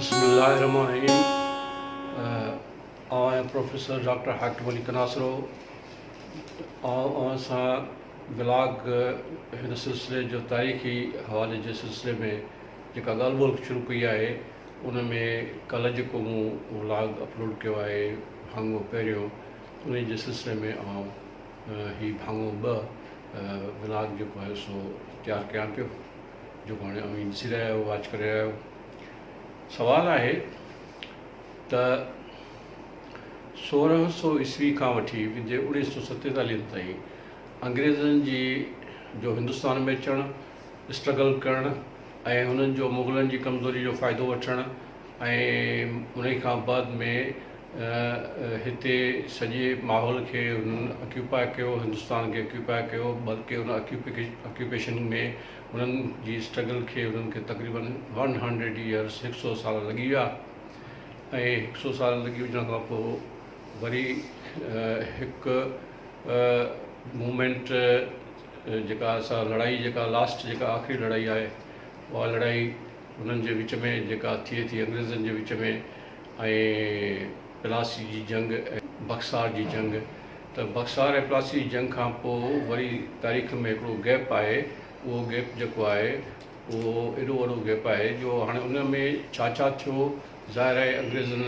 بسم الله الرحمن الرحيم آئون آهيان پروفيسر ڊاڪٽر حاڪم علي ڪناسرو. آئون اوهان سان بلاگ هن سلسلي جو تاريخي حوالي جي سلسلي ۾ جيڪا ڳالهه ٻولهه شروع ڪئي آهي ان ۾ ڪلهه جيڪو مون ولاگ اپلوڊ ڪيو آهي ڀاڱو پهريون ان جي سلسلي ۾ آئون هي ڀاڱو ٻه ولاگ جيڪو آهي سو تيار ڪيان پيو جيڪو هاڻي اوهين ڏسي رهيا آهيو واچ ڪري رهيا آهيو. سوال آهي ته 1600 عيسوي کان وٺي ويندي 1947 تائين انگريزن جي جو هندستان ۾ اچڻ، اسٽرگل ڪرڻ ۽ هنن جو مغلن جي ڪمزوري جو فائدو وٺڻ ۽ انهي کان بعد ۾ هتي سڄي ماحول کي هنن اڪيوپائي ڪيو، هندستان کي اڪيوپائي ڪيو بلڪه ان اڪيوپيشن ۾ هنن جي اسٽرگل کي هنن کي تقريبن ون هنڊريڊ ايئرس هڪ سو سال لڳي ويا ۽ هڪ سو سال لڳي وڃڻ کان پوء وري هڪ موومينٽ جيڪا سا لڙائي جيڪا لاسٽ جيڪا آخري لڙائي آهي اها لڙائي انهن جي وچ ۾ جيڪا ٿئي ٿي انگريزن جي وچ ۾ ۽ پلاسي جي جنگ ۽ بڪسار جي جنگ ته بڪسار ۽ پلاسي جي جنگ کان پوء وري تاريخ ۾ هڪڙو گيپ آهي اهو گيپ جيڪو آهي اهو ايڏو وڏو گيپ آهي جو هاڻي ان ۾ ڇا ڇا ٿيو ظاهر آهي انگريزن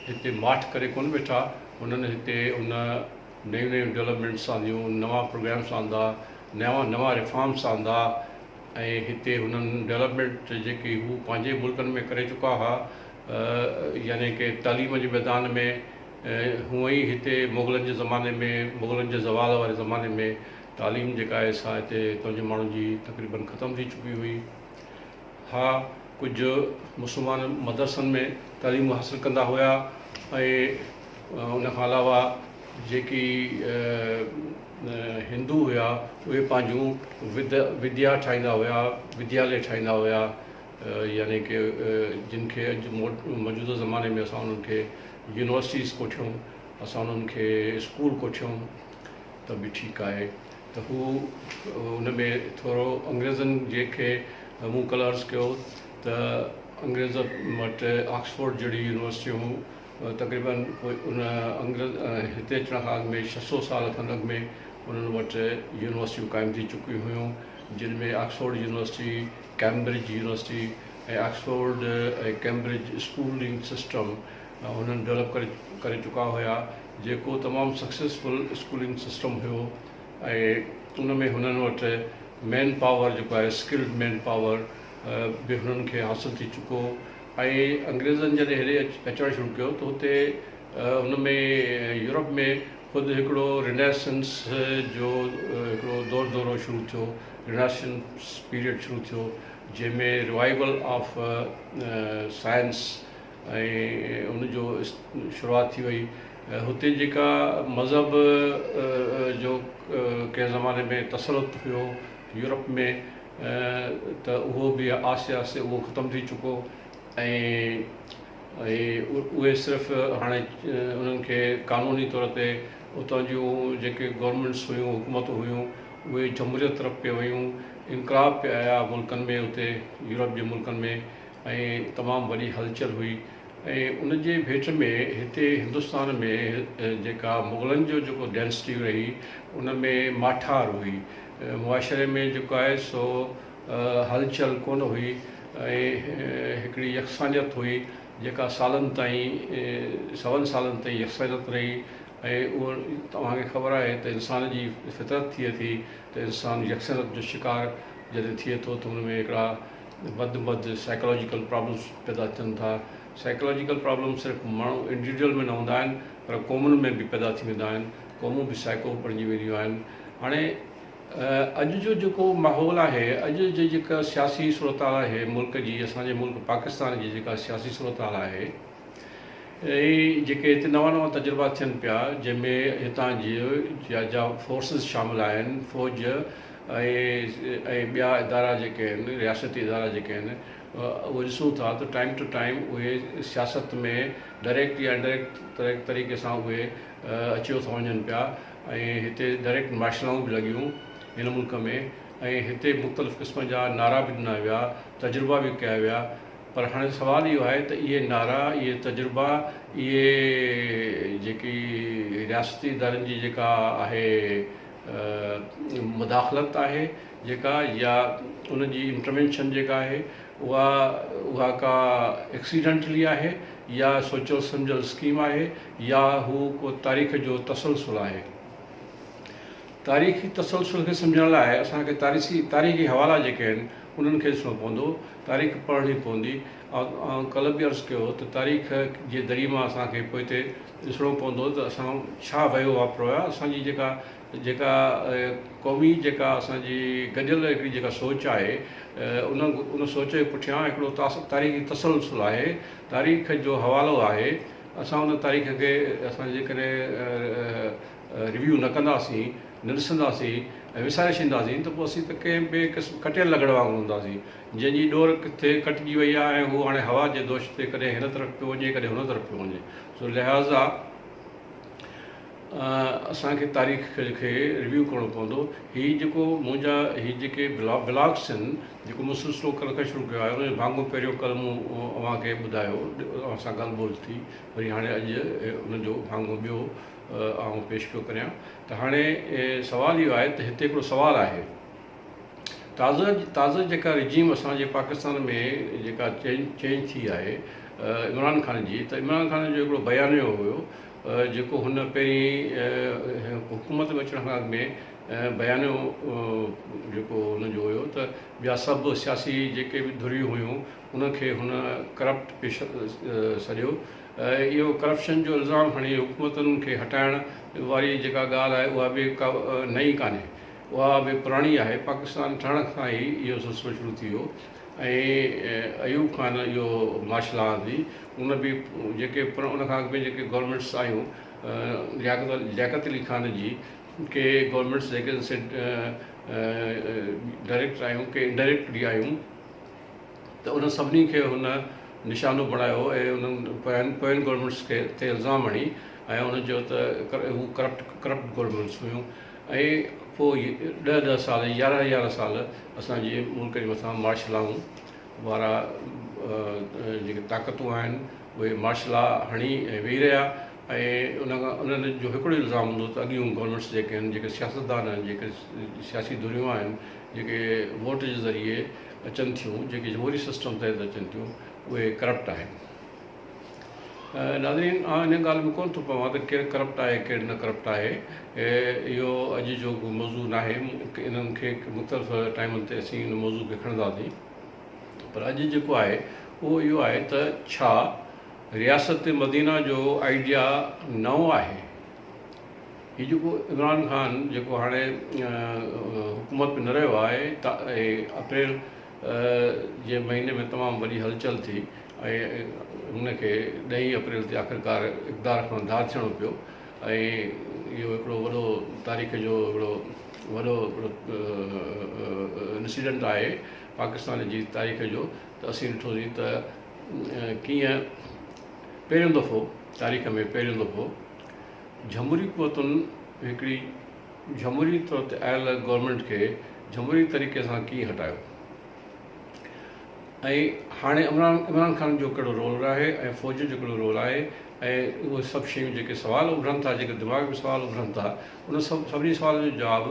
هتي ماٺ ڪري ڪونه ويٺا انهن هتي ان نيون نيون ڊولپمينٽس آنديون نوان پروگرامس آندا نوان نوان ريفارمس آندا ۽ هتي هنن ڊولپمينٽ جيڪي هو پنهنجي ملڪن ۾ ڪري چڪا هئا يعني ڪي تعليم جي ميدان ۾ هونئن ئي هتي مغلن جي زماني ۾ مغلن جي زوال واري زماني ۾ تعليم جيڪا آهي سا هتي هتان جي ماڻهن جي تقريبن ختم ٿي چڪي هئي. ها ڪجهه مسلمان مدرسن ۾ تعليم حاصل ڪندا هيا ۽ ان کان علاوه جيڪي هندو هيا اهي پنهنجون وديا ٺاهيندا هيا وديالي ٺاهيندا هيا يعني ڪي جن کي اڄ موجوده زماني ۾ اسان انهن کي يونيورسٽيز ڪوٺيون اسان انهن کي اسڪول ڪوٺيون ته به ٺيڪ آهي ته هو ان ۾ ٿورو انگريزن جي کي مون ڪلهه عرض ڪيو ته انگريز وٽ آڪسفورڊ جهڙي يونيورسٽيون تقريبن ان انگريز هتي اچڻ کان اڳ ۾ 600 سال کن اڳ ۾ انهن وٽ يونيورسٽيون قائم ٿي چڪيون هيون جن ۾ Oxford university, Cambridge university ۽ Oxford ۽ Cambridge schooling system انهن ڊولپ ڪري ڪري چڪا هيا جيڪو تمام سڪسيسفل اسڪولنگ سسٽم هيو ۽ ان ۾ هنن وٽ مين پاور جيڪو آهي اسڪلڊ مين پاور به هنن کي حاصل ٿي چڪو ۽ انگريزن جڏهن هيڏي اچڻ شروع ڪيو ته هتي ان ۾ يورپ ۾ خود هڪڙو رينيسنس جو هڪڙو دور دورو شروع ٿيو، رينيسنس پيريڊ شروع ٿيو، جنهن ۾ ريوائيول آف سائنس ۽ ان جو شروعات ٿي وئي. هتي جيڪا مذهب جو ڪنهن زماني ۾ تسلط هيو يورپ ۾ ته اهو به آهستي آهستي اهو ختم ٿي چڪو ۽ اهي صرف هاڻي انهن کي قانوني طور تي اتان جون جيڪي گورنمينٽس هيون حڪومتون هيون اهي جمهوريت طرف پئي ويون انقلاب پئي آيا ملڪن ۾ اتي يورپ جي ملڪن ۾ ۽ تمام وڏي هلچل هئي ۽ ان جي ڀيٽ ۾ هتي هندستان ۾ جيڪا مغلن جو جيڪو ڊينسٽي رهي ان ۾ ماٺار هئي معاشري ۾ جيڪو آهي سو هلچل ڪونه هئي ۽ هڪڙي يڪسانيت هئي جيڪا سالن تائين سون سالن تائين يڪسانيت رهي ۽ اهو توهان کي خبر آهي ته انسان جي فطرت ٿئي ٿي ته انسان يڪسانيت جو شڪار جڏهن ٿئي ٿو ته ان ۾ هڪڙا وڌ مڌ سائيڪالاجيڪل پرابلمس پيدا ٿين ٿا. سائيڪالاجيڪل پرابلم صرف ماڻهو انڊيوڊيول ۾ نه هوندا آهن پر قومن ۾ به پيدا ٿي ويندا آهن قومون به سائيڪو بڻجي وينديون آهن. هاڻي اڄ جو جيڪو ماحول آهي اڄ جي جيڪا سياسي صورتحال آهي ملڪ جي اسان جي ملڪ پاڪستان جي جيڪا سياسي صورتحال آهي ۽ جيڪي هتي نوان نوان تجربا ٿين پيا جنهن ۾ هتان جي جا فورسز شامل آهن فوج ۽ ۽ ٻيا ادارا جيڪي آهن رياستي ادارا جيڪي آهن اهي ڏسون ٿا ته ٽائيم ٽو ٽائيم اهي سياست ۾ ڊائريڪٽ يا انڊائريڪٽ طريقي سان اهي اچيو ٿا وڃن پيا ۽ هتي ڊائريڪٽ مارشلائون به لڳيون هن ملڪ ۾ ۽ هتي مختلف قسم جا نعرا به ڏنا ويا تجربا به ڪيا ويا. پر هاڻي سوال اهو آهي ته اهي نعرا، اهي تجربا، اهي جيڪي رياستي ادارن جي جيڪا آهي مداخلت آهي جيڪا يا ان جي انٽروينشن جيڪا آهي اها اها ڪا ايڪسيڊنٽلي آهي يا سوچيل سمجهيل اسڪيم آهي يا هو ڪو تاريخ جو تسلسل آهي. تاريخي تسلسل کي سمجهڻ لاء اسان کي تاريخي تاريخي حوالا جيڪي آهن انهن کي ڏسڻو پوندو، تاريخ پڙهڻي پوندي. آئون ڪلهه به عرض ڪيو هو ته تاريخ جي دري مان اسان کي پوئتي ڏسڻو پوندو ته اسان ڇا وهيو واپريو آهي، اسان جي جيڪا جيڪا قومي جيڪا اسان جي گڏيل هڪڙي جيڪا سوچ آهي ان ان سوچ جي پٺيان هڪڙو تاريخي تسلسل آهي، تاريخ جو حوالو آهي، اسان ان تاريخ کي اسان جيڪڏهن ريويو نه ڪنداسين، نه ڏسنداسين ۽ وساري ڇڏينداسين ته پوء اسين ته ڪنهن به قسم ڪٽيل لغڙ وانگر هونداسين، جنهن جي ڏور ڪٿي ڪٽجي وئي آهي ۽ هو هاڻي هوا جي دوش تي ڪڏهن هن طرف پيو وڃي ڪڏهن هن طرف پيو وڃي. سو لهٰذا اسان کي تاريخ کي ريويو ڪرڻو پوندو. هي جيڪو منهنجا هي جيڪي بلاگس آهن جيڪو مون سلسلو ڪلهه کان شروع ڪيو آهي ان جو ڀاڱو پهريون ڪلهه مون اوهان کي ٻڌايو اوهان سان ڳالهه ٻولهه ٿي وري هاڻي اڄ ان جو ڀاڱو ٻيو آئون پيش پيو ڪريان ته هاڻي سوال اهو آهي ته هتي هڪڙو سوال آهي تازه تازه جيڪا رجيم اسان جي پاڪستان ۾ جيڪا چينج ٿي آهي عمران خان جي ته عمران خان جو هڪڙو بيانيو هيو جيڪو هن پهرين حڪومت ۾ اچڻ کان اڳ ۾ بيانيو جيڪو هن جو هيو ته ٻيا سڀ سياسي جيڪي به ڌريون هيون ان کي هن ڪرپٽ پيش سڏيو اهو ڪرپشن جو الزام هڻي حڪومتن کي هٽائڻ واري جيڪا ڳالهه آهي اها به ڪا نئين ڪانهي اها به پراڻي آهي پاڪستان ٺهڻ کان ئي اهو سلسلو شروع ٿي ويو ۽ ايوب خان اهو مارشل لا آندي ان به جيڪي ان کان اڳ ۾ جيڪي گورنمينٽس آيون لياقت لياقت علي خان جي ڪي گورنمينٽس جيڪي سي ڊائريڪٽ آيون ڪي انڊائريڪٽلي آيون ته انهن سڀني کي هن نشانو بڻايو ۽ انهن پوين پوين گورنمينٽس کي تي الزام هڻي ۽ انهن چيو ته هو ڪرپٽ ڪرپٽ گورنمينٽس هيون ۽ پوء ڏهه ڏهه سال يارهن يارهن سال اسان جي ملڪ جي مٿان مارشلائون وارا جيڪي طاقتون آهن اهي مارشلا هڻي ۽ ويهي رهيا ۽ ان کان انهن جو هڪڙو الزام هوندو ته اڳيون گورنمينٽس جيڪي آهن جيڪي سياستدان آهن جيڪي سياسي ڌريون آهن جيڪي ووٽ جي ذريعي اچن ٿيون جيڪي جمهوري سسٽم تحت اچن ٿيون اهي ڪرپٽ آهن. ناظرين آئون ان ڳالهه ۾ ڪونه ٿو پوان ته ڪير ڪرپٽ آهي ڪير نه ڪرپٽ آهي اهو اڄ جو ڪو موضوع ناهي انهن کي مختلف ٽائمن تي اسين ان موضوع کي کڻنداسين پر اڄ جيڪو آهي اهو اهو آهي ته ڇا رياست مدينه جو آئيڊيا نئون آهي هي جيڪو عمران خان جيڪو هاڻي حڪومت ۾ نه رهيو آهي اپريل جي مهيني ۾ تمام وڏي هلچل ٿي ۽ هن کي ڏهين اپريل تي آخرڪار اقتدار کان ڌار ٿيڻو پيو ۽ اهو هڪڙو وڏو تاريخ جو هڪڙو وڏو هڪڙو انسيڊنٽ آهي پاڪستان جي تاريخ جو ته اسين ڏٺوسين ته ڪيئن پهريون دفعو تاريخ ۾ پهريون دفعو جمهوري قوتن هڪڙي جمهوري طور تي آيل گورنمينٽ کي جمهوري طريقي سان ڪيئن هٽايو ۽ هاڻي عمران عمران خان جو ڪهڙو رول آهي ۽ فوج جو ڪهڙو رول آهي ۽ اهي سڀ شيون جيڪي سوال اڀرن ٿا جيڪي دماغ ۾ سوال اڀرن ٿا ان سڀ سڀني سوالن جو جواب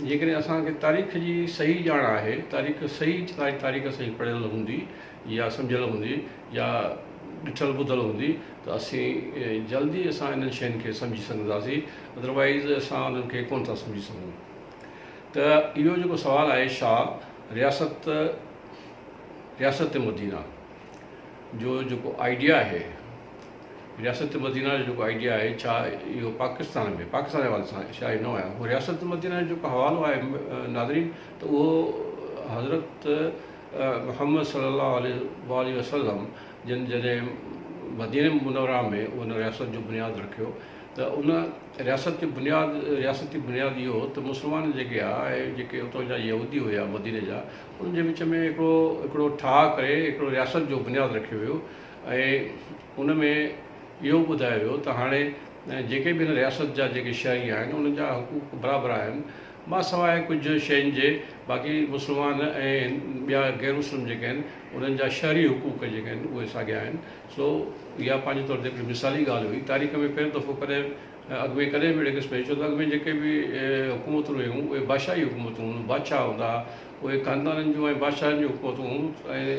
جيڪڏهن اسان کي تاريخ جي صحيح ڄاڻ آهي تاريخ صحيح تاريخ صحيح پڙهيل هوندي يا سمجهيل هوندي يا ڏٺل ٻڌل هوندي ته اسين جلدي اسان انهن شين کي سمجهي سگهنداسين ادروائيز اسان انهن کي ڪونه ٿا سمجهي سگهون ته اهو جيڪو سوال آهي شا رياست رياست مدينه جو جيڪو آئيڊيا آهي رياست مدينه جو جيڪو آئيڊيا آهي ڇا اهو پاڪستان ۾ پاڪستان جي حوالي سان ڇا اهو نئون آهي هو رياست مدينه جو جيڪو حوالو آهي ناظرين ته اهو حضرت محمد صلي الله عليه واٰله وسلم جن جڏهن مدينه منوره ۾ ان رياست جو بنياد رکيو ته ان رياست جو بنياد رياستي بنياد اهو هو ته مسلمان جيڪي ها ۽ جيڪي اتان جا يهودي هيا مديني جا انهن جي وچ ۾ هڪڙو هڪڙو ٺاهه ڪري هڪڙو رياست جو بنياد رکيو ويو ۽ ان ۾ اهو ٻڌايو ويو ته هاڻي جيڪي به هن رياست جا جيڪي شهري آهن انهن جا حقوق برابر آهن. مان سواء ڪجهه شين جي باقي مسلمان ۽ ٻيا غير مسلم جيڪي آهن انهن جا شهري حقوق جيڪي آهن اهي ساڳيا آهن. سو اها پنهنجي طور تي هڪڙي مثالي ڳالهه هئي. تاريخ ۾ پهريون دفعو ڪڏهن اڳ ۾ ڪڏهن به اهڙي قسم جي ڇو ته اڳ ۾ جيڪي به حڪومتون رهيون اهي بادشاهي حڪومتون هونديون بادشاهه هوندا هئا اهي خاندانن جون ۽ بادشاهن جون حڪومتون هيون ۽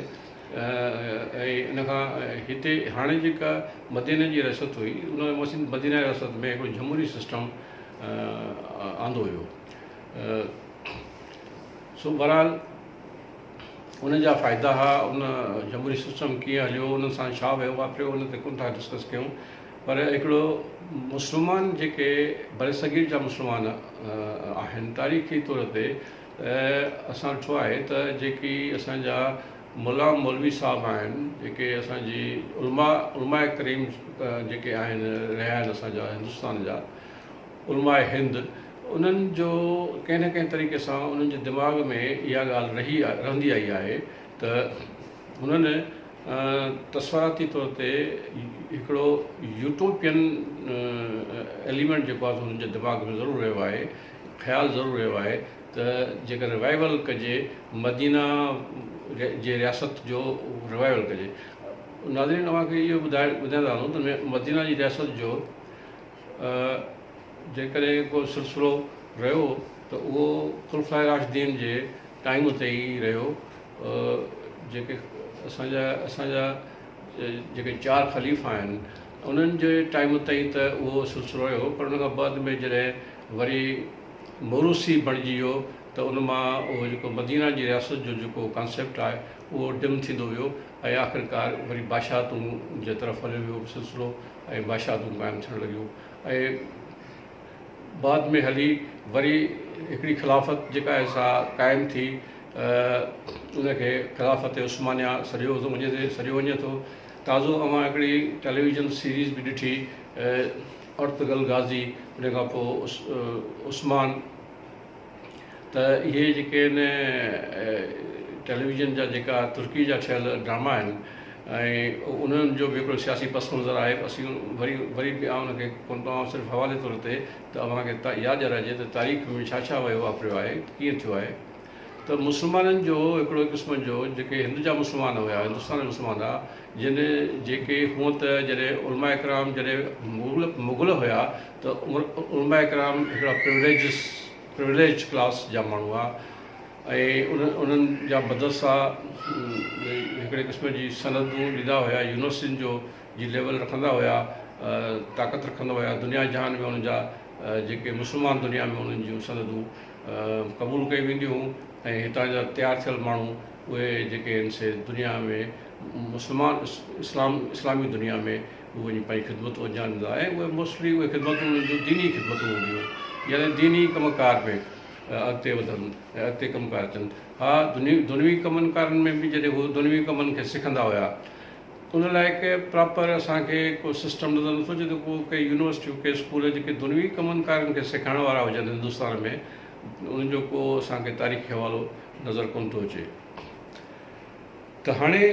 ۽ ان کان هتي هاڻي جيڪا مديني جي رياست هئي ان مدينه رياست ۾ هڪڙو جمهوري سسٽم آندو ويو. سو بهرحال ان جا فائدا ها ان جمهوري سسٽم ڪيئن هليو ان سان ڇا ويو واپريو ان تي ڪونه ٿا ڊسڪس ڪيون پر هڪڙو مسلمان جيڪي برصغير جا مسلمان آهن تاريخي طور تي اسان ڏٺو آهي ته جيڪي اسان جا ملا مولوي صاحب آهن جيڪي اسان جي علماء علماء ڪريم جيڪي آهن رهيا آهن اسان جا هندستان جا علماء هند انهن جو ڪنهن نه ڪنهن طريقي سان انهن جي دماغ ۾ اها ڳالهه رهي رهندي آئي آهي ته هنن تصوراتي طور تي هڪڙو يوٽوپين ايليمينٽ جيڪو آهي سو هنن جي دماغ ۾ ضرور رهيو آهي خيال ضرور رهيو آهي ته جيڪر ريوائيول ڪجي مدينه جي رياست جو ريوائيول ڪجي ناظرين اوهان کي اهو ٻڌائي ٻڌائيندا هلون ته مدينه جي رياست جو جيڪڏهن ڪو سلسلو رهيو ته اهو خلفاء راشدين جي ٽائيم تي ئي رهيو. جيڪي اسان جا اسان جا جيڪي چار خليفا آهن انهن جي ٽائيم تائين ته اهو سلسلو رهيو پر ان کان بعد ۾ جڏهن وري موروثي بڻجي ويو ته ان مان اهو جيڪو مدينه جي رياست جو جيڪو ڪانسيپٽ آهي اهو ڊم ٿيندو ويو ۽ آخرڪار وري بادشاهتون جي طرف هليو ويو سلسلو ۽ بادشاهتون قائم ٿيڻ لڳيون ۽ بعد ۾ هلي وري هڪڙي خلافت جيڪا آهي سا قائم ٿي ان کي خلافت عثمانيه سڏيو ٿو وڃي سڏيو وڃي ٿو تازو اوهان هڪڙي ٽيليويزن سيريز به ڏٺي ارطغرل غازي ان کان پوء عثمان ته اهي جيڪي آهن ٽيليويزن جا جيڪا ترڪي جا ٺهيل ڊراما آهن ۽ انهن جو به هڪڙو سياسي پس منظر آهي اسين وري وري به آئون ان کي ڪونه ٿو صرف حوالي طور تي ته اوهان کي ياد ڏيارائجي ته تاريخ ۾ ڇا ڇا ويو واپريو آهي ڪيئن ٿيو آهي ته مسلمانن جو هڪڙو قسم جو جيڪي هند جا مسلمان هيا هندستان جا مسلمان هيا جن جيڪي هونء ته جڏهن علماء ڪرام جڏهن مغل مغل هيا ته علماء ڪرام هڪڙا پروليجس پروليج ڪلاس جا ماڻهو هئا ۽ انهن جا مدرسا هڪڙي قسم جي سندون ڏيندا هيا يونيورسٽين جو جي ليول رکندا هيا طاقت رکندا هيا دنيا جهان ۾ انهن جا جيڪي مسلمان دنيا ۾ انهن جون سندون قبول ڪيون وينديون هيون ۽ هتان جا تيار ٿيل ماڻهو اهي جيڪي آهن سي دنيا ۾ مسلمان اسلام اسلامي دنيا ۾ هو وڃي پنهنجي خدمتون انجام ڏيندا ۽ اهي موسٽلي اهي خدمتون انهن جون ديني خدمتون هونديون هيون يعني ديني ڪم ڪار ۾ اڳتي وڌن ۽ اڳتي ڪم ڪار اچن ها دنيوي ڪمن ڪارن ۾ به جڏهن هو دنيوي ڪمن کي سکندا هيا ان لاء ڪي پراپر اسان کي ڪو سسٽم نظر نٿو اچي ته ڪو ڪي يونيورسٽيون ڪي اسڪول جيڪي دنيوي ڪمن ڪارن کي سيکارڻ وارا هجن هندستان ۾ انهن جو ڪو اسان کي تاريخي حوالو نظر ڪونه ٿو اچي ته هاڻي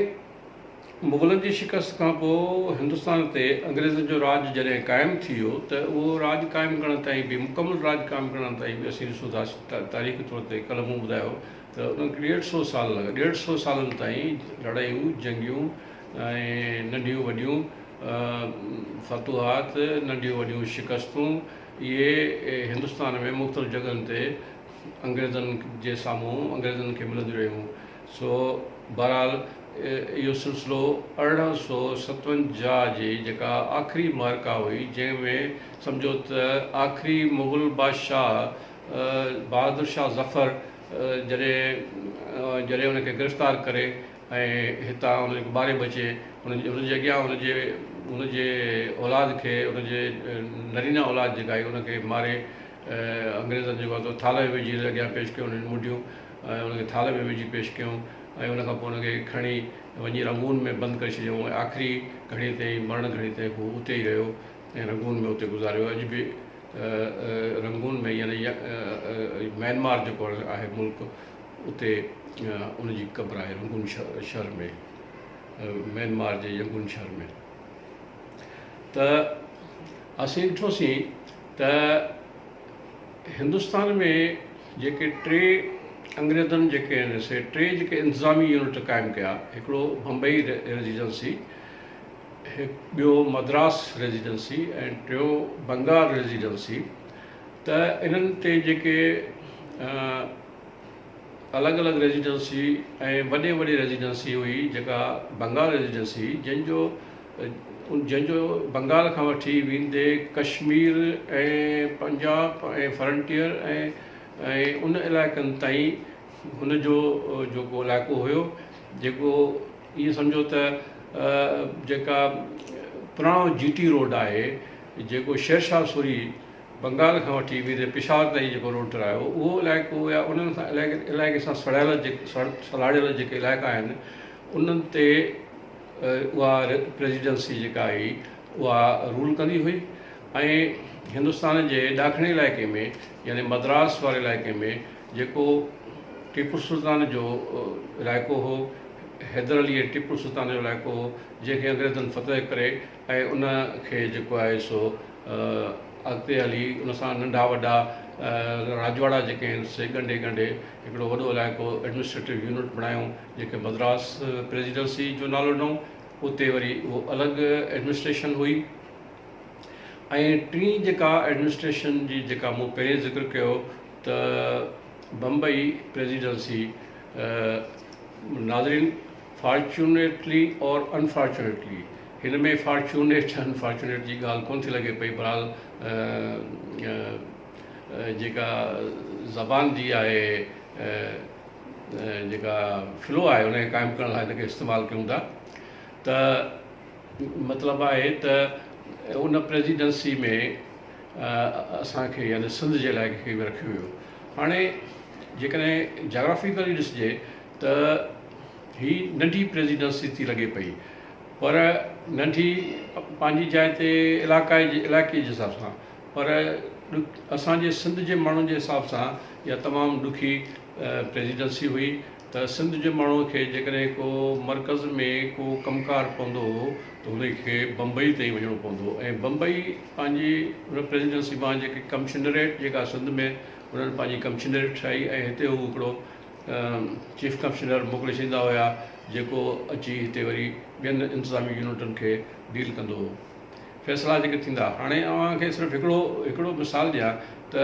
مغلن جي شڪست کان پوء هندستان تي انگريزن جو راڄ جڏهن قائم ٿي ويو ته اهو راڄ قائم ڪرڻ تائين به مڪمل راڄ قائم ڪرڻ تائين به اسين ڏسون ٿا تاريخي طور تي ڪلهه مون ٻڌايو ته انهن کي ڏيڍ سو سال لڳا ڏيڍ سو سالن تائين لڙايون جنگيون ۽ ننڍيون وڏيون فتوحات ننڍيون وڏيون شڪستون اهي هندستان ۾ مختلف جڳهن تي انگريزن جي سامهون انگريزن کي ملنديون رهيون سو بهرحال اهو سلسلو 1857 جي جيڪا آخري معرڪا هئي جنهن ۾ سمجهو ته آخري مغل بادشاهه بهادر شاهه ظفر جڏهن جڏهن ان کي گرفتار ڪري ۽ هتان ان کي ٻاري ٻچي ان جي اڳيان ان جي ان جي اولاد کي ان جي نرينا اولاد جيڪا آهي ان کي ماري انگريزن جيڪو آهي ٿالهه ۾ وجهي اڳيان پيش ڪيو انهن منڍيون ۽ ان کي ٿالهه ۾ وجهي پيش ڪيون ۽ ان کان پوء ان کي کڻي وڃي رنگون ۾ بند ڪري ڇڏيائون ۽ آخري گهڙي تائين مرڻ گهڙي تائين هو اتي ئي رهيو ۽ رنگون ۾ اتي گذاريو اڄ به رنگون ۾ يعني ميانمار جيڪو آهي ملڪ اتي ان جي قبر آهي رنگون شهر ۾ ميانمار جي ينگون شهر ۾ ته اسين ڏٺوسين ته هندستان ۾ جيڪي ٽي انگريزن جيڪي آهن سي ٽي جيڪي انتظامي يونٽ قائم ڪيا، هڪڙو بمبئي ريزيڊنسي، هڪ ٻيو مدراس ريزيڊنسي ۽ ٽيو بنگال ريزيڊنسي ته انهن تي جيڪي الڳ الڳ ريزيڊنسي ۽ وڏي وڏي ريزيڊنسي هئي جيڪا بنگال ريزيڊنسي هئي جنهن جو جنهن جو بنگال کان وٺي ويندي ڪشمير ۽ پنجاب ۽ فرنٽيئر ۽ ۽ ان علائقن تائين هن جو جيڪو علائقو هيو جيڪو ائين سمجهو ته جيڪا پراڻو جي ٽي روڊ آهي جيڪو شيرشاهه سوري بنگال کان وٺي ويندي پشاور تائين جيڪو روڊ ٺهرايو اهو علائقو يا انهن سان علائقي سان سڙيل سلهاڙيل جيڪي علائقا آهن انهن تي اها پريزيڊنسي جيڪا هئي اها رول ڪندي هئي ۽ هندستان جي ڏاکڻي علائقي ۾ يعني مدراس واري علائقي ۾ جيڪو ٽيپو سلطان جو علائقو هو، حيدر علي ۽ ٽيپو سلطان جو علائقو هو، جنهن کي انگريزن فتح ڪري ۽ ان کي جيڪو آهي سو اڳتي هلي ان سان ننڍا وڏا راڄواڙا جيڪي آهن سي ڳنڍي ڳنڍي هڪڙو وڏو علائقو ايڊمنسٽريٽو يونٽ بڻايائون، جنهن کي مدراس پريزيڊنسي جو نالو ڏنائون. اتي وري اهو الڳ ايڊمنسٽريشن هئي. ۽ ٽين جيڪا ايڊمنسٽريشن جي جيڪا مون پهرين ذڪر ڪيو ته بمبئي پريزيڊنسي ناظرين فارچونيٽلي اور انفارچونيٽلي هن ۾ فارچونيٽ انفارچونيٽ جي ڳالهه ڪونه ٿي لڳي پئي بهرحال جيڪا زبان جي آهي جيڪا فلو آهي ان کي قائم ڪرڻ لاء هن کي استعمال ڪيون ٿا ته مطلب آهي ته ان پريزيڊنسي ۾ اسان کي يعني سنڌ جي علائقي کي به رکيو ويو. هاڻي جيڪڏهن جاگرافيڪلي ڏسجي ته هي ننڍي پريزيڊنسي ٿي لڳي پئي پر ننڍي پنهنجي جاء تي علاقائي علائقي جي حساب سان پر اسان جي سنڌ جي ماڻهن جي حساب سان اها تمام ڏکي پريزيڊنسي هئي. ته سنڌ جي ماڻهوء کي جيڪڏهن ڪو مرڪز ۾ ڪو ڪم ڪار پوندو هو ته هن کي بمبئي تائين وڃڻو پوندو هو ۽ بمبئي پنهنجي ان پريزيڊنسي مان جيڪي ڪمشنريٽ جيڪا سنڌ ۾ انهن پنهنجي ڪمشنريٽ ٺاهي ۽ هتي هو هڪڙو چيف ڪمشنر موڪلي ڇڏيندا هيا جيڪو اچي هتي وري ٻين انتظامي يونٽن کي ڊيل ڪندو هو فيصلا جيڪي ٿيندا هاڻي اوهان کي صرف هڪڙو هڪڙو مثال ڏيان ته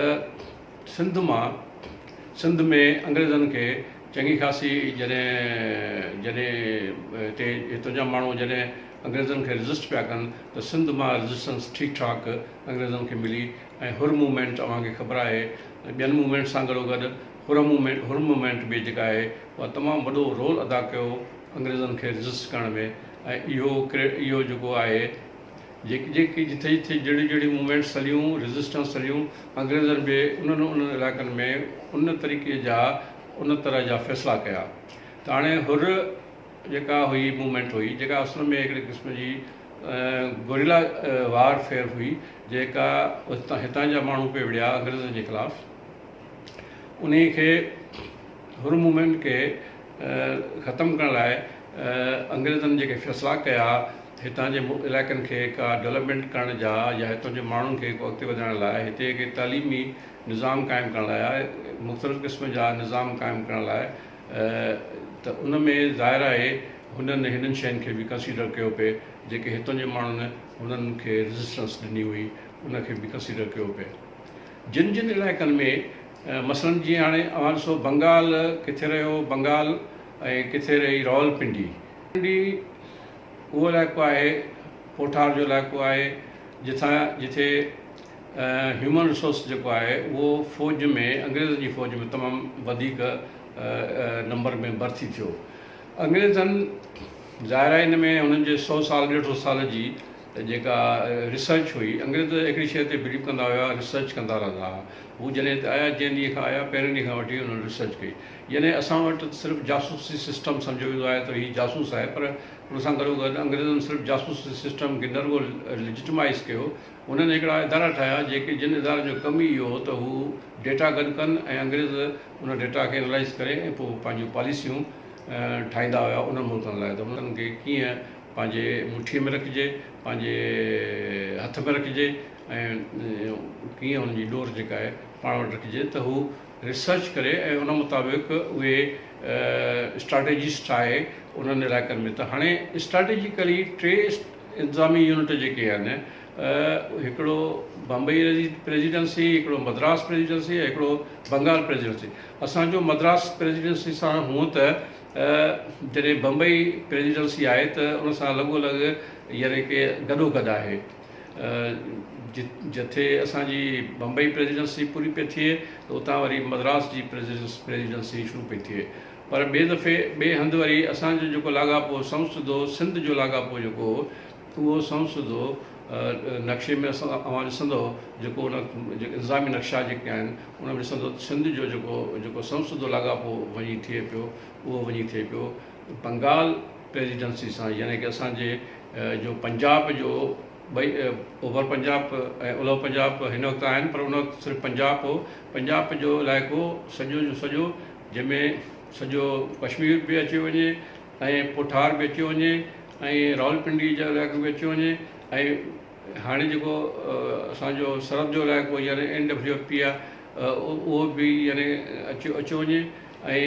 سنڌ مان سنڌ ۾ انگريزن کي چڱي خاصي جڏهن جڏهن هتي هتان جا ماڻهو جڏهن انگريزن کي ريزسٽ پيا ڪن ته سنڌ مان ريزسٽنس ٺيڪ ٺاڪ انگريزن کي ملي ۽ حر موومينٽ اوهان کي خبر آهي ٻين موومينٽ سان گڏو گڏ حر موومينٽ حر موومينٽ به جيڪا آهي اها تمام وڏو رول ادا ڪيو انگريزن کي ريزسٽ ڪرڻ ۾ ۽ اهو اهو جيڪو آهي جيڪي جيڪي جٿي جٿي جهڙيون جهڙيون موومينٽس هليون، ريزسٽنس هليون، انگريزن به انهن انهن علائقن ۾ ان طريقي جا ان طرح جا فيصلا ڪيا ته هاڻي حر جيڪا هئي موومينٽ هئي جيڪا اصل ۾ هڪڙي قسم جي گوريلا وار فيئر هئي جيڪا هتان جا ماڻهو پئي وڙهيا انگريزن جي خلاف انهي کي حر موومينٽ کي ختم ڪرڻ لاء انگريزن جيڪي فيصلا ڪيا هتان جي علائقن کي ڪا ڊولپمينٽ ڪرڻ جا يا هتان جي ماڻهن کي ڪو اڳتي وڌائڻ لاء هتي ڪي تعليمي نظام قائم ڪرڻ لاء مختلف قسم جا نظام قائم ڪرڻ لاء ته ان ۾ ظاهر آهي هنن هنن شين کي به ڪنسيڊر ڪيو پئي جيڪي هتان جي ماڻهن هنن کي ريزسٽنس ڏني هئي ان کي به ڪنسيڊر ڪيو پئي جن جن علائقن ۾ مثلاً جيئن هاڻي اوهان ڏسو بنگال ڪٿي رهيو بنگال ۽ ڪٿي رهي راولپنڊي. پنڊي اهو علائقو آهي پوٺار جو علائقو آهي جتان جتي هيومن ريسورس جيڪو آهي اهو فوج ۾ انگريزن جي فوج ۾ تمام وڌيڪ نمبر ۾ ڀرتي ٿيو انگريزن ظاهر آهي ان ۾ هنن جي سو سال ڏيڍ سو سال جي جيڪا ريسرچ هئي انگريز هڪڙي شيء تي بليو ڪندا هيا ريسرچ ڪندا رهندا هئا هو جڏهن هتي آيا جنهن ڏينهن کان آيا پهرين ڏينهن کان وٺي انهن ريسرچ ڪئي يعني اسان وٽ صرف جاسوسي سسٽم سمجهيو ويندو آهي ته هي جاسوس آهي پر ان سان گڏو گڏ انگريزن صرف جاسوسي سسٽم کي نه رڳو ليجٽمائيز ڪيو انهن هڪڙا ادارا ٺاهيا جيڪي جن ادارن جو ڪم ئي اهو هو ته هو ڊيٽا گڏ ڪن ۽ انگريز ان ڊيٽا کي اينالائيز ڪري ۽ پوء پنهنجون پاليسيون ٺاهيندا هيا انهن ملڪن لاء ته انهن کي ڪيئن پنهنجي مٺيء ۾ رکجي، پنهنجي هٿ ۾ رکجي ۽ ڪيئن انهن جي ڏور جيڪا آهي پاڻ وٽ رکجي ته هو ريسرچ ڪري ۽ ان مطابق اهي اسٽريٽجيز ٺاهي انهن علائقن ۾ ته هاڻي اسٽريٽجيڪلي ٽي انتظامي يونٽ جيڪي آهن هڪڙو بمبئي پريزيڊنسي، هڪڙو مدراس پريزيڊنسي ۽ هڪڙو بنگال پريزيڊنسي. اسان جو مدراس پريزيڊنسي سان هونء ته جڏهن بمبئي پريزيڊنسي آهي ته ان سان لڳو لڳ يعني ڪي گڏو گڏ آهي. جٿي اسان جي بمبئي پريزيڊنسي پوري پئي ٿئي ته اتان وري مدراس جي پريزيڊنسي شروع پئي ٿئي. پر ٻئي دفعي ٻئي هنڌ وري اسان جو جيڪو لاڳاپو سنئون سڌو سنڌ جو لاڳاپو جيڪو هو اهو سنئون سڌو نقشي ۾ اسان اوهان ڏسندؤ جيڪو ان انتظامي نقشا جيڪي آهن ان ۾ ڏسندؤ ته سنڌ جو جيڪو جيڪو سنئون سڌو لاڳاپو وڃي ٿئي پيو اهو وڃي ٿئي پيو بنگال پريزيڊنسي سان يعني ڪي اسان جي جو پنجاب جو ٻئي اوڀر پنجاب ۽ اولهه پنجاب هن وقت آهن پر ان وقت صرف پنجاب هو پنجاب جو علائقو سڄو جو سڄو جنهن ۾ سڄو ڪشمير به اچيو وڃي ۽ پوٺار به اچيو وڃي ۽ راولپنڊي جو علائقو به اچيو وڃي ۽ هاڻي جيڪو اسان جو سرحد جو علائقو يعني اين ڊبليو ايف پي آهي اهو به يعني اچيو اچيو وڃي ۽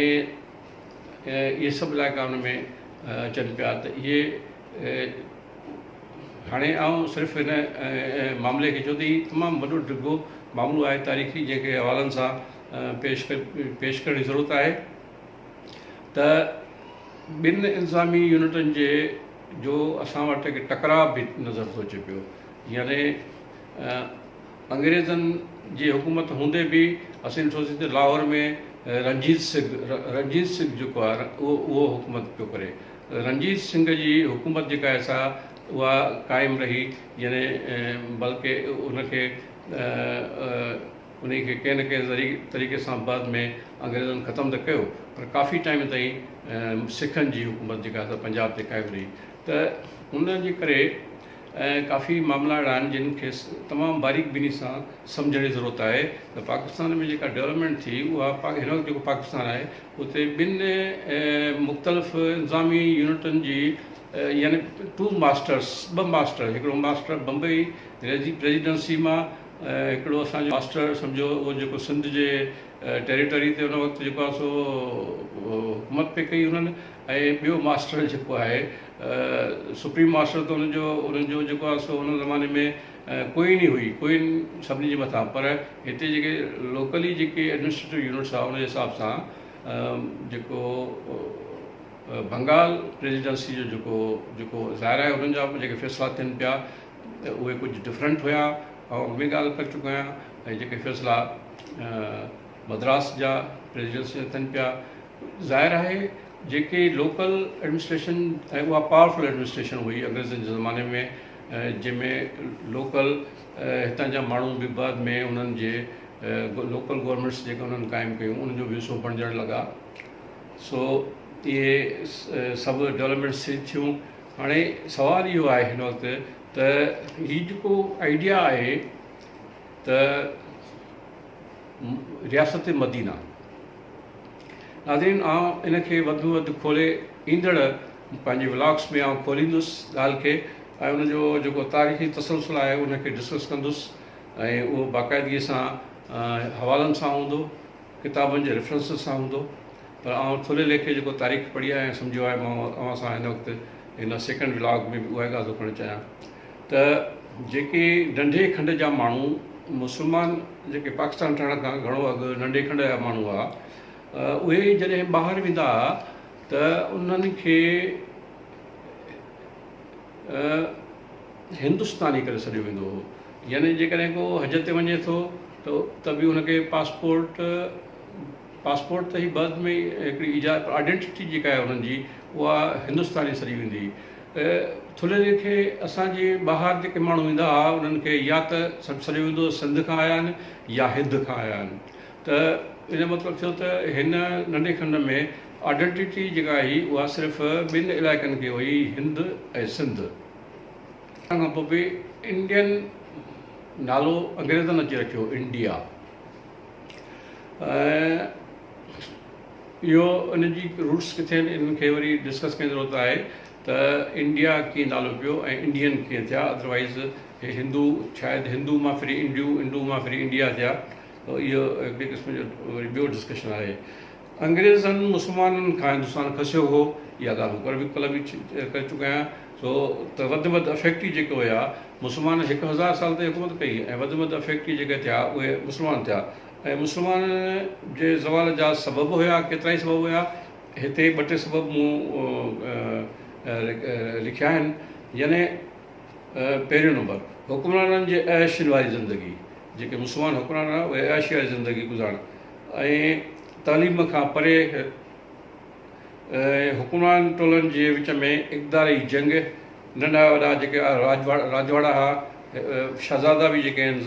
اهي سڀ علائقا ان ۾ اچن پيا ته اهي هاڻي آئون صرف هن معاملي کي ڇو ته هي تمام وڏو ڊگهو معاملو آهي تاريخي جنهن کي حوالن سان پيش پيش ڪرڻ جي ضرورت آهي ته ٻن انتظامي يونٽن جي جو اسان وٽ هڪ ٽڪراء به نظر ٿو اچي پيو يعني انگريزن جي حڪومت هوندي به اسين ڏٺوسين ته لاهور ۾ رنجيت سنگهه رنجيت سنگهه جيڪو آهي اهو اهو حڪومت پيو ڪري رنجيت سنگهه جي حڪومت جيڪا آهي سا اها قائم رهي يعني بلڪه ان کي انهي کي ڪنهن نه ڪنهن ذريعي طريقي سان بعد ۾ انگريزن ختم ته ڪيو پر ڪافي ٽائيم تائين سکن جي حڪومت جيڪا سا پنجاب تي قائم رهي ته ان جي ڪري ڪافي معاملا اهڙا آهن جن کي تمام باريڪ بيني سان سمجهڻ جي ضرورت آهي ته پاڪستان ۾ جيڪا ڊولپمينٽ ٿي اها هن وقت جيڪو پاڪستان آهي اتي ٻن مختلف انتظامي يونٽن جي يعني ٽو ماسٽرس ٻه ماسٽر هڪڙو ماسٽر بمبئي پريزيڊنسي مان هڪڙو اسان جو ماسٽر سمجهو اهو جيڪو سنڌ جي ٽيريٽري تي ان وقت جيڪو آهي سو حڪومت پئي ڪئي انهن ۽ ٻيو ماسٽر جيڪو آهي سپريم ماسٽر ته ان جو انهن جو جيڪو آهي سو ان زماني ۾ ڪوئين ئي هئي ڪوئين سڀني جي مٿان پر هتي جيڪي لوڪلي جيڪي ايڊمنسٽريٽو يونٽس آهي ان جي حساب سان جيڪو بنگال پريزيڊنسي جو جيڪو جيڪو ظاهر آهي انهن جا جيڪي فيصلا ٿين پيا ته اهي ڪجهه ڊفرنٽ هيا آئون اڳ ۾ ڳالهه ڪري چڪو آهيان ۽ جيڪي فيصلا مدراس جا پريزيڊنسي جا ٿين پيا ظاهر آهي جيڪي لوڪل ايڊمنسٽريشن ۽ اها پاورفل ايڊمنسٽريشن هئي انگريزن جي زماني ۾ جنهن ۾ لوڪل هتان جا ماڻهو به بعد ۾ انهن جي لوڪل گورنمينٽس جيڪي انهن قائم ڪيون انهن جو به حصو بڻجڻ لڳا سو اهي سڀ ڊولپمينٽس ٿيون هاڻي سوال اهو آهي هن وقت ته هي جيڪو آئيڊيا آهي ته رياست مدينه ناظرين آئون ان کي وڌ ۾ وڌ کولي ايندڙ پنهنجي ولاگس ۾ آئون کوليندس ڳالهه کي ۽ ان جو جيڪو تاريخي تسلسل آهي ان کي ڊسڪس ڪندس ۽ اهو باقاعدگي سان حوالن سان هوندو ڪتابن جي ريفرنسز سان هوندو پر آئون ٿلهي ليکي جيڪو تاريخ پڙهي آهي ۽ سمجهيو آهي مان اوهان سان هن وقت هن سيڪنڊ ولاگ ۾ به اها ئي ڳالهه ٿو ڪرڻ چاهيان ته جيڪي ننڍي کنڊ جا ماڻهو مسلمان جيڪي پاڪستان ٺهڻ کان گهڻو اڳ ننڍي کنڊ جا ماڻهو هئا اهي جڏهن ٻاهر ويندا هئا ته انهن کي هندستاني ڪري سڏيو ويندو هو يعني جيڪڏهن ڪو حج تي وڃي ٿو ته ته به ان کي پاسپورٽ پاسپورٽ ته هي بعد ۾ هڪڙي ايجاد پر آئيڊينٽيٽي جيڪا آهي انهن جي اها هندستاني سڏي ويندي هئي ته ٿلهي ليکي اسان جي ٻاهر جيڪي ماڻهو ايندا هئا انهن کي يا ته سڏيو ويندو هو سنڌ کان آيا آهن يا هند کان آيا آهن ته ان جو مطلب ٿيو ته هن ننڍي کنڊ ۾ آئيڊينٽيٽي جيڪا هئي اها صرف ٻن علائقن کي هئي هند ۽ سنڌ. ان کان پوء به انڊين نالو انگريزن اچي رکيو انڊيا ۽ اهو ان جي روٽس ڪٿي آهن انهن کي وري ڊسڪس ڪرڻ جي ضرورت آهي ته انڊيا ڪيئن نالو پيو ۽ انڊين ڪيئن ٿيا ادروائز هي هندو شايد هندو مان ڦري انڊيو انڊو مان ڦري انڊيا ٿيا. اهو هڪڙي قسم جو وري ٻيو ڊسڪشن آهي. انگريزن مسلمانن کان هندستان کسيو هو، اها ڳالهه مون ڪلهه به ڪلهه به ڪري چڪو آهيان، سو ته وڌ ۾ وڌ افيڪٽي جيڪي هيا، مسلمانن هڪ هزار سال تائين حڪومت ڪئي ۽ وڌ ۾ وڌ افيڪٽي جيڪي ٿيا اهي مسلمان ٿيا ۽ مسلمانن جي زوال جا سبب هيا، ڪيترائي سبب هيا، هتي ٻه ٽي سبب مون لکيا آهن، يعني پهريون نمبر حڪمرانن جي عيش واري زندگي، جيڪي مسلمان حڪمران هيا اهي عيش واري زندگي گذارڻ ۽ تعليم کان پري ۽ حڪمران ٽولن جي وچ ۾ اقتداري جنگ، ننڍا وڏا جيڪي راجواڙا ها، شهزادا به جيڪي آهن،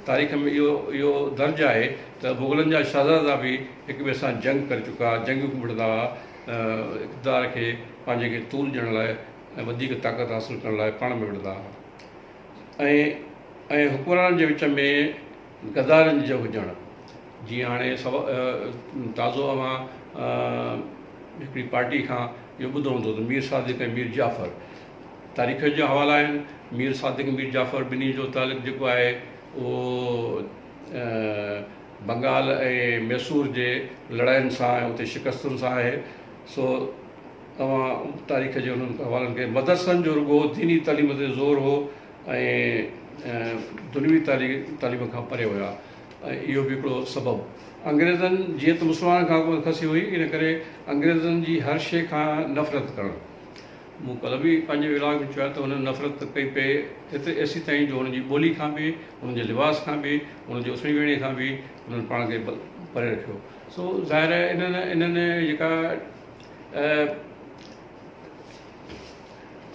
تاريخ ۾ اهو اهو درج آهي ته مغلن جا شهزادا به هڪ ٻئي سان جنگ ڪري چڪا، جنگيون وڙهندا هئا، اقتدار کي پنهنجي کي طول ڏيڻ لاء ۽ وڌيڪ طاقت حاصل ڪرڻ لاء پاڻ ۾ وڙهندا هئا ۽ ۽ حڪمرانن جي وچ ۾ غدارن جو هجڻ. جيئن هاڻي تازو اوهان هڪڙي پارٽي کان اهو ٻڌو هوندو ته مير صادق ۽ مير جعفر تاريخ جا حوالا آهن. مير صادق مير جعفر ٻنهي جو تعلق جيڪو آهي اهو بنگال ۽ ميسور جي لڙاين سان ۽ اتي شڪستن سان آهي. سو توهان تاريخ جي انهن حوالن کي مدرسن جو رڳو ديني تعليم تي زور هو ۽ دنيوي تعليم کان پري هيا. ۽ اهو به هڪڙو سبب انگريزن جيئن ته مسلمانن کان حڪومت کسي هئي ان ڪري انگريزن جي هر شيء کان نفرت ڪرڻ مون ڪلهه به پنهنجي ولاگ ۾ چيو آهي ته هنن نفرت ته ڪئي پئي ايتري ايسي تائين جو هنن جي ٻولي کان به هنن جي لباس کان به هنن جي اٿڻي ويهڻي کان به هنن پاڻ کي پري رکيو سو ظاهر آهي انهن انهن جيڪا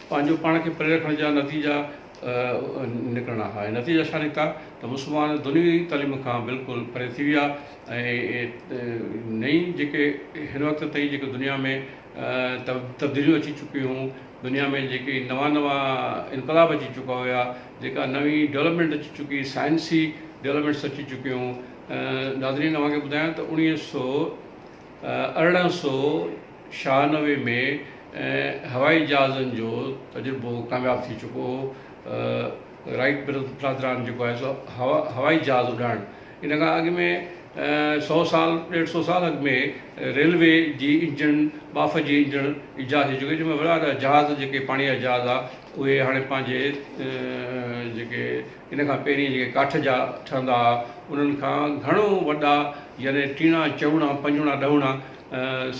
پنهنجو پاڻ کي پري رکڻ جا نتيجا نڪرڻا ها ۽ نتيجا ڇا نڪتا ته مسلمان دنيوي تعليم کان بلڪل پري ٿي ويا ۽ نئين جيڪي هن وقت تائين جيڪي دنيا ۾ تبديليون اچي چڪيون هيون دنيا ۾ جيڪي نوان نوان انقلاب اچي چڪا هيا جيڪا نوين ڊولپمينٽ اچي چڪي سائنسي ڊولپمينٽس اچي چڪيون هيون ناظرين اوهان کي ٻڌايان ته اوڻيهه سو 1896 ۾ هوائي جهازن جو تجربو ڪامياب ٿي چڪو هو. رائيٽ برادران جيڪو آهي سو هوائي جهاز اڏائڻ ان کان اڳ ۾ سئو سال ڏيڍ سئو سال اڳ ۾ ريلوي جي انجڻ ٻاڦ جي انجڻ ايجاد ٿي چڪي جنهن ۾ وڏا وڏا جهاز جيڪي پاڻي جا جهاز ها اهي هاڻي پنهنجي جيڪي ان کان پهرين جيڪي ڪاٺ جا ٺهندا ها، انهن کان گهڻو وڏا يعني ٽيڻا، چئوڻا، پنجوڻا، ڏهوڻا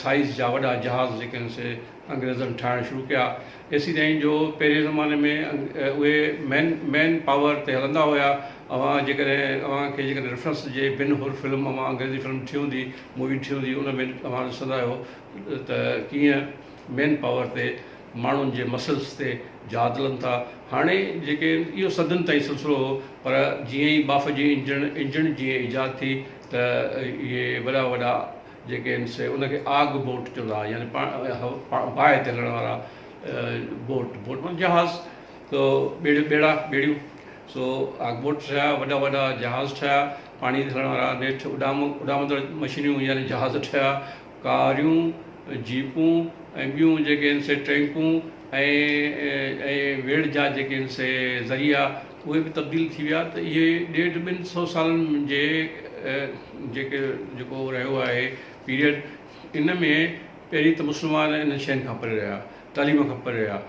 سائيز جا وڏا جهاز جيڪي آهن سي انگريزن ٺاهڻ شروع ڪيا. ايسيتائين جو پهرين زماني ۾ اهي مين مين پاور تي هلندا هيا. اوهان جيڪڏهن اوهان کي جيڪڏهن ريفرنس ڏجي بن هر فلم اوهان انگريزي فلم ٺھي هوندي، مووي ٺھي هوندي ان ۾ اوهان ڏسندا آهيو ته ڪيئن مين پاور تي ماڻهن جي مسلز تي جهاز هلن ٿا. هاڻي جيڪي اهو صدين تائين سلسلو هو پر جيئن ئي ٻاڦ جي انجڻ انجڻ جيئن ايجاد ٿي ته اهي وڏا وڏا جيڪي آهن سي ان کي آگ بوٽ چوندا هئا يعني باهه تي هلڻ وارا بوٽ بوٽ معنيٰ جهاز تو ٻيڙيون ٻيڙا ٻيڙيون سو آگ بوٽ ٺهيا وڏا وڏا جهاز ٺهيا پاڻي تي هلڻ وارا نيٺ اڏام اڏامندڙ مشينيون يعني جهاز ٺهيا ڪاريون، جيپون ۽ ٻيون جيڪي آهن سي ٽينڪون ۽ ۽ ويڙهه جا جيڪي آهن سي ذريعا اهي به تبديل ٿي ويا ته اهي ڏيڍ ٻن سئو سالن جي جيڪي جيڪو رهيو آهي پيريڊ ان ۾ پهرين ته مسلمان انهن شين کان پري رهيا تعليم کان پري رهيا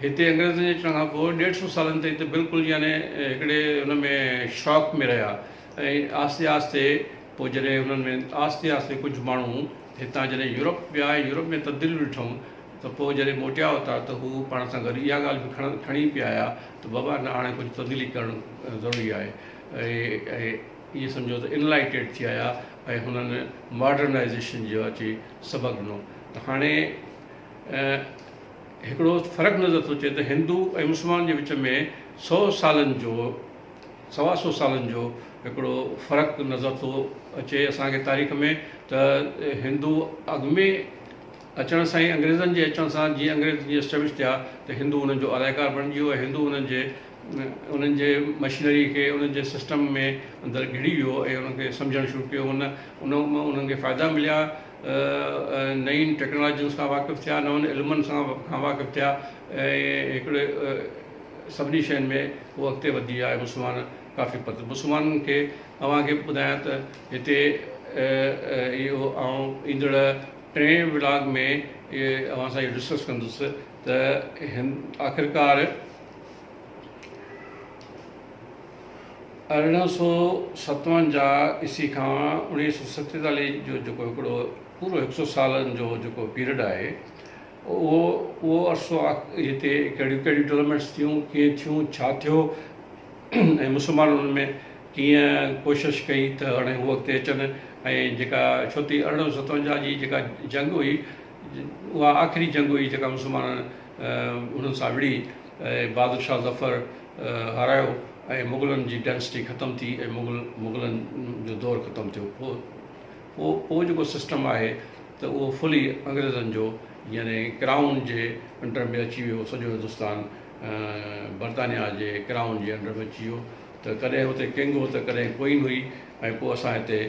هتي انگريزن جي اچڻ کان پوء ڏيڍ سئو سالن تائين ته بلڪل يعني هڪڙي ان ۾ شاڪ ۾ رهيا ۽ آهستي آهستي پوء جڏهن انهن ۾ آهستي آهستي ڪجهه ماڻهو هتان جڏهن يورپ ويا ۽ يورپ ۾ تبديليون ڏٺائون ته پوء جڏهن موٽيا اتان ته هو پاڻ سان گڏ اها ڳالهه به کڻي پئي آيا ته بابا نه هاڻي ڪجهه تبديلي ڪرڻ ضروري آهي ۽ ائين سمجهو ته انلائيٽيڊ ٿي آيا ۽ هنن ماڊرنائيزيشن جو اچي سبق ڏنو ته هاڻي هڪڙو فرق نظر ٿو اچي ته هندو ۽ مسلمان جي وچ ۾ سئو سالن جو سوا سئو سالن جو هڪڙو فرق نظر ٿو اچي اسان کي تاريخ ۾ ته هندو اڳ ۾ اچڻ سان ئي انگريزن جي اچڻ سان جيئن انگريز جيئن اسٽيبلش ٿيا ته هندو انهن جو علائقار بڻجي ويو ۽ هندو انهن جي انهن جي مشينري کي انهن جي سسٽم ۾ اندر گهڙي ويو ۽ انهن کي سمجهڻ شروع ڪيو ان ان مان انهن کي فائدا مليا نئين ٽيڪنالاجين سان واقف ٿيا نون علمن سان کان واقف ٿيا ۽ هڪڙي سڀني شين ۾ هو اڳتي وڌي ويا ۽ مسلمان ڪافي پر مسلمانن کي اوهان کي ٻڌايان ته هتي اهو آئون ايندڙ ٽئين ولاگ ۾ اوهان سان اهو ڊسڪس ڪندس ته هن آخرڪار 1857 عيسوي کان 1947 جو جيڪو هڪڙو پورو هڪ سو سالن جو جيڪو پيريڊ آهي اهو اهو عرصو هتي ڪهڙيون ڪهڙيون ڊولپمينٽس ٿيون ڪيئن ٿيون ڇا ٿيو ۽ مسلمانن ان ۾ ڪيئن ڪوشش ڪئي ته هاڻي هو اڳتي اچن ۽ جيڪا ڇو ته 1857 جي جيڪا جنگ هئي اها آخري جنگ هئي جيڪا مسلمانن انهن سان وڙهي ۽ بهادر شاهه ظفر هارايو ۽ مغلن جي ڊائنسٽي ختم ٿي ۽ مغل مغلن جو دور ختم ٿيو پوء پوء پوء جيڪو سسٽم آهي ته اهو فلي انگريزن جو يعني ڪرائون جي انڊر ۾ اچي ويو سڄو هندستان برطانيا جي ڪرائون جي انڊر ۾ اچي ويو ته ڪڏهن اتي ڪنگ هو ته ڪڏهن ڪوئين هئي ۽ پوء اسان هتي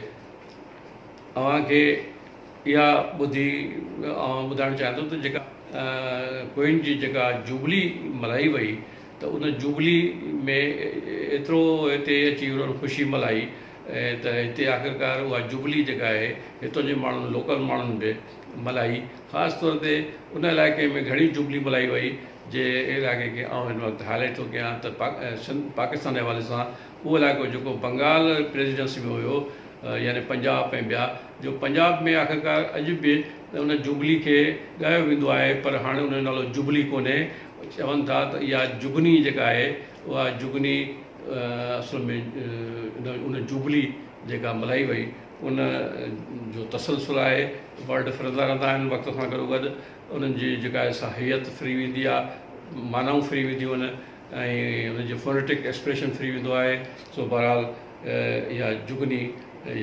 اوهان کي اها ٻڌي آئون ٻڌائڻ چاهيان ٿو ته جيڪا ڪوئين جي جيڪا جوبلي ملهائي وئي ته ان جوبلي ۾ ايترو هتي اچي انهن خوشي ملهائي ته هتي آخرڪار اها جوبلي جيڪا آهي هتان جي ماڻهن لوڪل ماڻهن به ملهائي خاص طور تي ان علائقي ۾ گهڻي جوبلي ملهائي وئي جي علائقي کي آئون هن وقت هائلائيٽ ٿو ڪيان ته سنڌ پاڪستان جي حوالي سان اهو علائقو جيڪو بنگال پريزيڊنسي ۾ هيو يعني پنجاب ۽ ٻيا جو پنجاب ۾ آخرڪار اڄ به ان جوبلي کي ڳايو ويندو آهي پر هاڻي ان جو نالو جوبلي ڪونهي چون ٿا ته اها جگني جيڪا آهي اها جگني اصل ۾ ان جوبلي جيڪا ملهائي وئي ان جو تسلسل آهي ورڊ ڦرندا رهندا آهن وقت سان گڏو گڏ انهن جي جيڪا آهي سا هيئت ڦري ويندي آهي معنائون ڦري وينديون آهن ۽ ان جو فونيٽڪ ايڪسپريشن ڦري ويندو آهي سو بهرحال اها جگني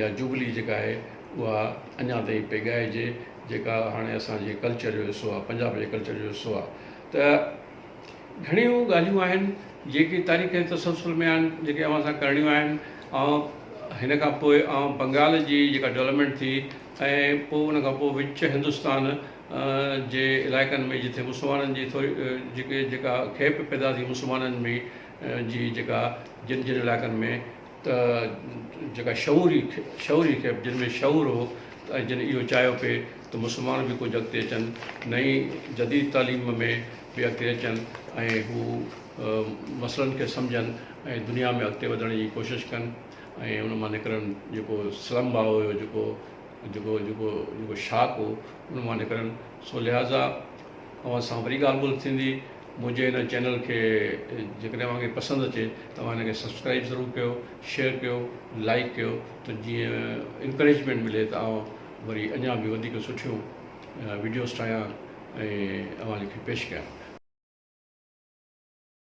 يا جوبلي جيڪا آهي اها اڃا تائين پئي ڳائجي جيڪا هاڻي اسان جي ڪلچر جو حصو آهي پنجاب جي ڪلچر جو حصو آهي ته گهڻيون ڳالهيون آهن جيڪي تاريخ جي تسلسل ۾ آهن جيڪي اوهان سان ڪرڻيون آهن آئون هن کان پوء آئون بنگال جي جيڪا ڊولپمينٽ ٿي ۽ پوء ان کان پوء وچ هندستان جي علائقن ۾ جتي مسلمانن جي ٿوري جيڪي جيڪا کيپ پيدا ٿي مسلمانن ۾ جي جيڪا جن جن علائقن ۾ ته جيڪا شعوري شعوري کيپ جن ۾ شعور هو ۽ جن اهو چاهيو پئي ته مسلمان به ڪجهه اڳتي اچن نئين جديد تعليم ۾ به اڳتي اچن ۽ هو مسئلن کي سمجهن ۽ دنيا ۾ اڳتي وڌڻ جي ڪوشش ڪن ۽ ان مان نڪرن جيڪو سلم باء هيو جيڪو جيڪو جيڪو جيڪو شاڪ هو ان مان نڪرن سو لهٰذا اوهان سان وري ڳالهه ٻولهه ٿيندي منهنجي هن چينل کي جيڪڏهن اوهان کي پسند اچي ته اوهان هن کي سبسڪرائب ضرور ڪيو شيئر ڪيو لائڪ ڪيو ته جيئن انڪريجمينٽ ملي ته آئون وري اڃا به وڌيڪ سٺيون وڊيوز ٺاهيان ۽ اوهان کي پيش ڪيان.